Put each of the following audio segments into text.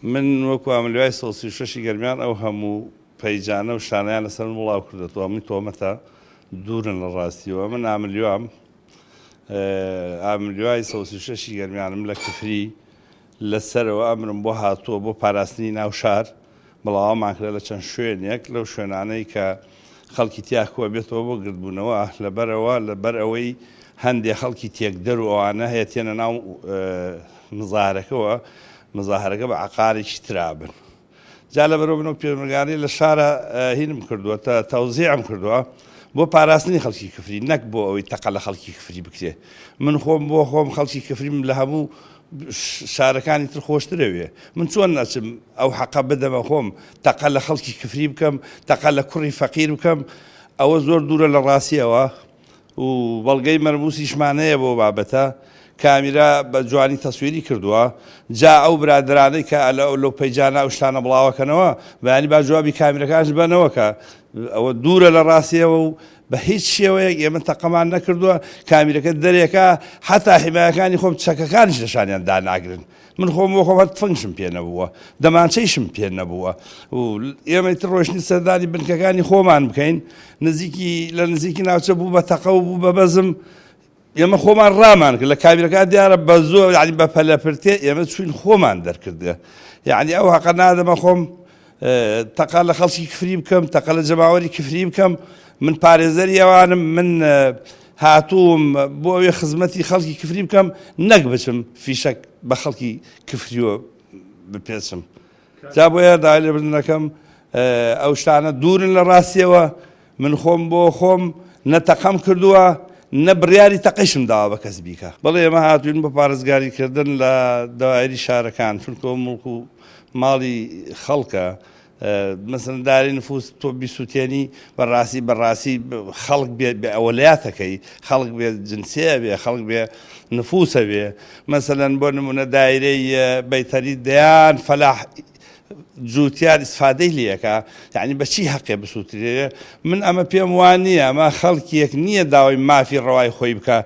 من وەکو ئاملوای 136 ی گەرمیان ئەو هەموو پەیجانە و شتانەیان لەسەر من بڵاو کردێتەوە من تۆمەتە دوورن لە ڕاستیەوە من ئاملیوام ئاملیوای 136 ی گەرمیانم لە کفری لەسەرەوە ئەمرم بۆ هاتووە بۆ پاراستنی ناو شار بڵاوەمان کرا لە چەند شوێنێک لەو شوێنانەی کە خەڵکی تیا کۆ بێتەوە بۆ گردبوونەوە لەبەرەوە لەبەر ئەوەی هەندێ خەڵکی تێکدەر و ئەوانە هەیە تێنە ناو مزارەکەوە مزاهرەکە بە عقارێکی ترابن جا لەبەرەوە منەوە پێشمەرگانەی لە شارە هینم کردووە تە تەوزیعم کردووە بۆ پاراستنی خەڵکی کفری نەک بۆ ئەوەی تەقە لە خەڵکی کفری بکرێ من خۆم بۆ خۆم خەڵکی کفریم لە هەموو شارەکانی تر خۆشترەوێ من چۆن نەچم ئەو حەقە بدەمە خۆم تەقە لە خەڵکی کفری بکەم تەقە لە کوڕی فەقیر بکەم ئەوە زۆر دوورە لە ڕاستیەوە و بەڵگەی مەرموسیشمان هەیە بۆ بابەتە کامیرا بە جوانی تەسویری کردووە جا ئەو برادرانەی کە لەو پەیجانە ئەو شتانە بڵاوەکەنەوە بەیانی با جوابی کامیرەکانش بەنەوە کە ئەوە دوورە لە ڕاستیەوە و بە هیچ شێوەیەک ئێمە تەقەمان نەکردووە کامیرەکە دەرێکە حتا حیمایەکانی خۆم چەکەکانیش لە شانیان داناگرن من خۆم بۆ خۆم هەر تفەنگشم پێ نەبووە دەمانچەیشم پێ نەبووە و ئێمە تر ڕۆشتنی سەردانی بنکەکانی خۆمان بکەین نزیکی لە نزیکی ناوچە بوو بە تەقە و بوو بە بەزم ئێمە خۆمان ڕامان کرد لە کامیرەکان دیارە بە زۆر یعنی بە پەلەپرتێ ئێمە چوین خۆمان دەرکردە یعنی ئەو هەقە نادەمە خۆم تەقە لە خەڵکی کفری بکەم تەقە لە جەماوەری کفری بکەم من پارێزەری ئەوانم من هاتووم بۆ ئەوێ خزمەتی خەڵکی کفری بکەم نەک بچم فیشەک بە خەڵکی کفریوە بپێچم جا بۆیە داوای لێبوردن دەکەم ئەو شتانە دوورن لە ڕاستیەوە من خۆم بۆ خۆم نە تەقەم کردووە نە بڕیاری تەقەیشم داوە بە کەس بیکە. بەڵێ ئێمە هاتووین بۆ پارێزگاری کردن لە دەوایری شارەکان چونکە ئەو موڵک و ماڵی خەڵکە مەسەلەن داری نفوس تۆ بیسووتێنی بەڕاستی بەڕاستی خەڵک بێ بێ ئەوەلیاتەکەی خەڵک بێ جنسیە بێ خەڵک بێ نفوسە بێ مەسەلەن بۆ نمونە دایرەی بەیتەری دەیان فەلاح جوتیار ئیسفادەی لێکا یعنی بە چی هەقێ بسووترێ من ئەمە پێم وان نییە ئەمە خەڵکیەک نییە داوای مافی ڕەوای خۆی بکە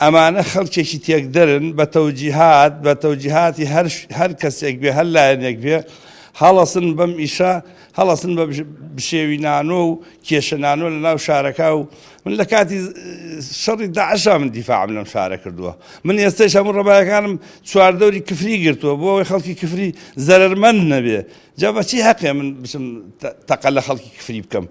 ئەمانە خەڵکێکی تێکدەرن بە تەوجیهات بە تەوجیهاتی هەر هەر کەسێک بێ هەر لایەنێک بێ هەڵەسن بەم ئیشە هەڵەسن بە بشێوی نانۆ و کێشە نانۆ لە ناو شارەکە و من لە کاتی شەڕی داعشا من دیفاعم لەم شارە کردووە من ئێستەش هەموو ڕەبایەکانم چواردەوری کفری گرتووە بۆ ئەوەی خەڵکی کفری زەرەرمەند نەبێ جا بە چی هەقێ من بچم تەقە لە خەڵکی کفری بکەم؟